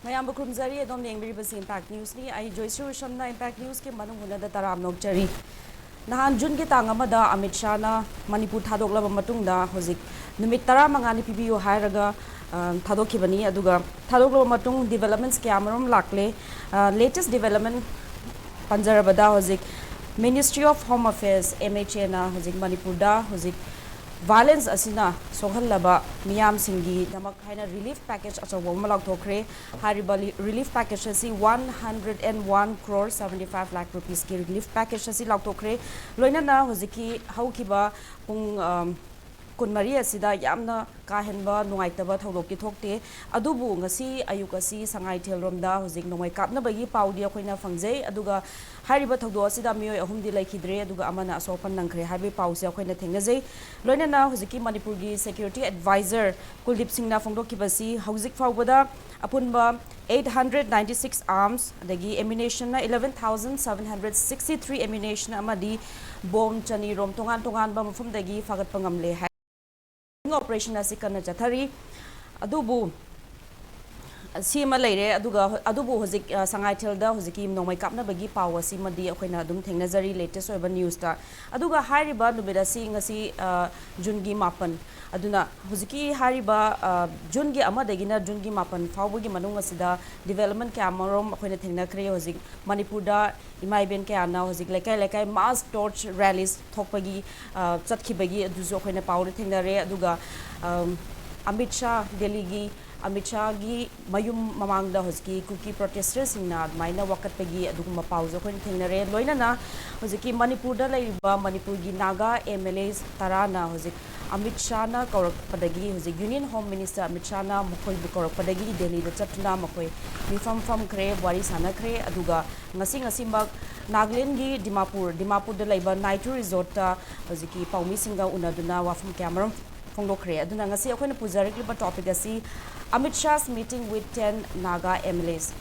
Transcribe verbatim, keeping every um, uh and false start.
ꯃꯌꯥꯝꯕꯨ ꯈꯨꯔꯨꯝꯖꯔꯤ꯫ ꯑꯗꯣꯝꯅ ꯌꯦꯡꯕꯤꯔꯤꯕꯁꯤ Impact Newsꯅꯤ꯫ ꯑꯩ ꯖꯣꯏꯁ꯭ꯔꯤ ꯎꯁꯝꯅ Impact Newsꯀꯤ ꯃꯅꯨꯡ ꯍꯨꯠꯅꯗ ꯇꯔꯥꯝꯅ ꯑꯣꯛꯆꯔꯤ꯫ ꯅꯍꯥꯟ ꯖꯨꯟꯒꯤ ꯇꯥꯡ ꯑꯃꯗ ꯑꯃꯤꯠ ꯁꯥꯍꯅ ꯃꯅꯤꯄꯨꯔ ꯊꯥꯗꯣꯛꯂꯕ ꯃꯇꯨꯡꯗ ꯍꯧꯖꯤꯛ ꯅꯨꯃꯤꯠ ꯇꯔꯥꯃꯉꯥꯅꯤ ꯄꯤꯕꯤꯌꯨ ꯍꯥꯏꯔꯒ, ꯑ, ꯊꯥꯗꯣꯛꯈꯤꯕꯅꯤ꯫ ꯑꯗꯨꯒ ꯊꯥꯗꯣꯛꯂꯕ ꯃꯇꯨꯡ developments ꯀꯌꯥ ꯑꯃꯔꯣꯝ ꯂꯥꯛꯂꯦ꯫ ꯑ, latest development ꯄꯟꯖꯔꯕꯗ ꯍꯧꯖꯤꯛ Ministry of Home Affairs, MHAꯅ ꯍꯧꯖꯤꯛ ꯃꯅꯤꯄꯨꯔꯗ ꯍꯧꯖꯤꯛ violence ꯑꯁꯤꯅ ꯁꯣꯛꯍꯜꯂꯕ ꯃꯤꯌꯥꯝꯁꯤꯡꯒꯤꯗꯃꯛ ꯍꯥꯏꯅ relief package ꯑꯆꯧꯕ ꯑꯃ ꯂꯥꯎꯊꯣꯛꯈ꯭ꯔꯦ꯫ ꯍꯥꯏꯔꯤꯕ ꯂꯤ-, relief package ꯑꯁꯤ one hundred and one crore seventy five lakh rupeesꯀꯤ relief package ꯑꯁꯤ ꯂꯥꯎꯊꯣꯛꯈ꯭ꯔꯦ꯫ ꯂꯣꯏꯅꯅ ꯍꯧꯖꯤꯛꯀꯤ ꯍꯧꯈꯤꯕ ꯄꯨꯡ, ꯑ, ꯀꯨꯟꯃꯔꯤ ꯑꯁꯤꯗ ꯌꯥꯝꯅ ꯀꯥ ꯍꯦꯟꯕ ꯅꯨꯡꯉꯥꯏꯇꯕ ꯊꯧꯗꯣꯛꯇꯤ ꯊꯣꯛꯇꯦ꯫ ꯑꯗꯨꯕꯨ ꯉꯁꯤ ꯑꯌꯨꯛ ꯑꯁꯤ ꯁꯉꯥꯏꯊꯦꯜꯔꯣꯝꯗ ꯍꯧꯖꯤꯛ ꯅꯣꯡꯃꯩ ꯀꯥꯞꯅꯕꯒꯤ ꯄꯥꯎꯗꯤ ꯑꯩꯈꯣꯏꯅ ꯐꯪꯖꯩ꯫ ꯑꯗꯨꯒ ꯍꯥꯏꯔꯤꯕ ꯊꯧꯗꯣꯛ ꯑꯁꯤꯗ ꯃꯤꯑꯣꯏ ꯑꯍꯨꯝꯗꯤ ꯂꯩꯈꯤꯗ꯭ꯔꯦ, ꯑꯗꯨꯒ ꯑꯃꯅ ꯑꯁꯣꯛ ꯑꯄꯟ ꯅꯪꯈ꯭ꯔꯦ ꯍꯥꯏꯕꯒꯤ ꯄꯥꯎꯁꯦ ꯑꯩꯈꯣꯏꯅ ꯊꯦꯡꯅꯖꯩ꯫ ꯂꯣꯏꯅꯅ ꯍꯧꯖꯤꯛꯀꯤ ꯃꯅꯤꯄꯨꯔꯒꯤ security advisor ꯀꯨꯜꯗꯤꯞ ꯁꯤꯡꯅ ꯐꯣꯡꯗꯣꯛꯈꯤꯕꯁꯤ ꯍꯧꯖꯤꯛ ꯐꯥꯎꯕꯗ ꯑꯄꯨꯟꯕ eight hundred ninety six arms, ꯑꯗꯒꯤ ammunitionꯅ eleven thousand seven hundred sixty three ammunition ꯑꯃꯗꯤ ꯕꯣꯝ ꯆꯅꯤꯔꯣꯝ ꯇꯣꯉꯥꯟ ꯇꯣꯉꯥꯟꯕ ꯃꯐꯝꯗꯒꯤ ꯐꯥꯒꯠꯄ ꯉꯝꯂꯦ ꯍꯥꯏ꯫ Operation ꯑꯁꯤ ꯀꯟꯅ ꯆꯠꯊꯔꯤ꯫ ꯑꯗꯨꯕꯨ ꯁꯤ ꯑꯃ ꯂꯩꯔꯦ꯫ ꯑꯗꯨꯒ ꯑꯗꯨꯕꯨ ꯍꯧꯖꯤꯛ, ꯑ, ꯁꯉꯥꯏꯊꯦꯜꯗ ꯍꯧꯖꯤꯛꯀꯤ ꯅꯣꯡꯃꯩ ꯀꯥꯞꯅꯕꯒꯤ ꯄꯥꯎ ꯑꯁꯤꯃꯗꯤ ꯑꯩꯈꯣꯏꯅ ꯑꯗꯨꯝ ꯊꯦꯡꯅꯖꯔꯤ latest ꯑꯣꯏꯕ newsꯇ꯫ ꯑꯗꯨꯒ ꯍꯥꯏꯔꯤꯕ ꯅꯨꯃꯤꯠ ꯑꯁꯤ ꯉꯁꯤ, ꯑ, ꯖꯨꯟꯒꯤ ꯃꯥꯄꯟ꯫ ꯑꯗꯨꯅ ꯍꯧꯖꯤꯛꯀꯤ ꯍꯥꯏꯔꯤꯕ, ꯑ, ꯖꯨꯟꯒꯤ ꯑꯃꯗꯒꯤꯅ ꯖꯨꯟꯒꯤ ꯃꯥꯄꯟ ꯐꯥꯎꯕꯒꯤ ꯃꯅꯨꯡ ꯑꯁꯤꯗ development ꯀꯌꯥ ꯑꯃꯔꯣꯝ ꯑꯩꯈꯣꯏꯅ ꯊꯦꯡꯅꯈ꯭ꯔꯦ꯫ ꯍꯧꯖꯤꯛ ꯃꯅꯤꯄꯨꯔꯗ ꯏꯃꯥ ꯏꯕꯦꯟ ꯀꯌꯥꯅ ꯍꯧꯖꯤꯛ ꯂꯩꯀꯥꯏ ꯂꯩꯀꯥꯏ mass torch rallies ꯊꯣꯛꯄꯒꯤ, ꯑ, ꯆꯠꯈꯤꯕꯒꯤ ꯑꯗꯨꯁꯨ ꯑꯩꯈꯣꯏꯅ ꯄꯥꯎꯗ ꯊꯦꯡꯅꯔꯦ꯫ ꯑꯗꯨꯒ, ꯑꯝ, ꯑꯃꯤꯠ ꯁꯥꯍ, ꯗꯦꯜꯂꯤꯒꯤ ꯑꯃꯤꯠ ꯁꯥꯍꯒꯤ ꯃꯌꯨꯝ ꯃꯃꯥꯡꯗ ꯍꯧꯖꯤꯛꯀꯤ ꯀꯨꯀꯤ protesterꯁꯤꯡꯅ ꯑꯗꯨꯃꯥꯏꯅ ꯋꯥꯀꯠꯄꯒꯤ ꯑꯗꯨꯒꯨꯝꯕ ꯄꯥꯎꯁꯨ ꯑꯩꯈꯣꯏꯅ ꯊꯦꯡꯅꯔꯦ꯫ ꯂꯣꯏꯅꯅ ꯍꯧꯖꯤꯛꯀꯤ ꯃꯅꯤꯄꯨꯔꯗ ꯂꯩꯔꯤꯕ ꯃꯅꯤꯄꯨꯔꯒꯤ ꯅꯥꯒꯥ MLAs ꯇꯔꯥꯅ ꯍꯧꯖꯤꯛ ꯑꯃꯤꯠ ꯁꯥꯍꯅ ꯀꯧꯔꯛꯄꯗꯒꯤ, ꯍꯧꯖꯤꯛ Union Home Minister ꯑꯃꯤꯠ ꯁꯥꯍꯅ ꯃꯈꯣꯏꯕꯨ ꯀꯧꯔꯛꯄꯗꯒꯤ ꯗꯦꯜꯂꯤꯗ ꯆꯠꯇꯨꯅ ꯃꯈꯣꯏ ꯃꯤꯐꯝ ꯐꯝꯈ꯭ꯔꯦ, ꯋꯥꯔꯤ ꯁꯥꯟꯅꯈ꯭ꯔꯦ꯫ ꯑꯗꯨꯒ ꯉꯁꯤ, ꯉꯁꯤꯃꯛ ꯅꯥꯒꯥꯂꯦꯟꯒꯤ ꯗꯤꯃꯥꯄꯨꯔ, ꯗꯤꯃꯥꯄꯨꯔꯗ ꯂꯩꯕ ꯅꯥꯏꯇꯨ resortꯇ ꯍꯧꯖꯤꯛꯀꯤ ꯄꯥꯎꯃꯤꯁꯤꯡꯒ ꯎꯅꯗꯨꯅ ꯋꯥꯐꯝ ꯀꯌꯥꯃꯔꯨꯝ ꯐꯣꯡꯗꯣꯛꯈ꯭ꯔꯦ꯫ ꯑꯗꯨꯅ ꯉꯁꯤ ꯑꯩꯈꯣꯏꯅ ꯄꯨꯖꯔꯛꯂꯤꯕ topic ꯑꯁꯤ Amit Shah's meeting with ten Naga MLAs꯫